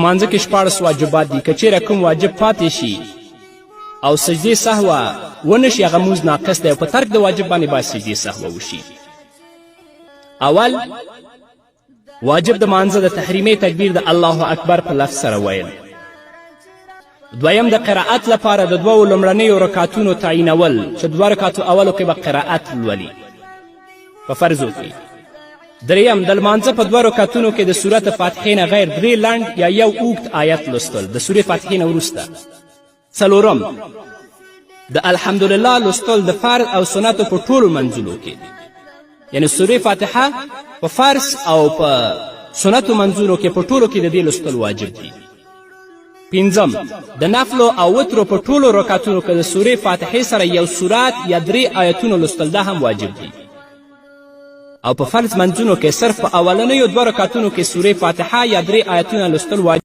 لمانځه کې 16 واجبات دي. که چیرې کوم واجب پاتې شي او سجدې سهوه ونه شي، هغه مونځ ناقص دی او په ترک د واجب باندې باید سجدې سهوه وشي. اول واجب د مانځه د تحریمې تکبیر د الله اکبر په لفظ سره ویل. دویم د قرائت لپاره د دوو لومړنیو رکعتونو تعینول، چې دوه رکعتو اولو کې به قرائت لولي په فرضو کې. دریم د لمانځه په دوه رکعتونو کې د سورت فاتحې نه غیر درې لنډ یا یو اوږد آیت لوستل د سورې فاتحې نه وروسته. څلورم د الحمدلله لوستل د فرض او سنتو په ټولو منځونو کې، یعنی سورې فاتحه په فرض او په سنتو منځونو کې په ټولو کې د دې لوستل واجب دي. پنځم د نفلو او وترو په ټولو رکعتونو کې د سورې فاتحې سره یو سورت یا درې آیتونو لوستل دا هم واجب دي. او په فرض منځونو کې صرف په اولنیو دوه رکعتونو کې سورې فاتحه یا درې آیتونه لوستل واجب.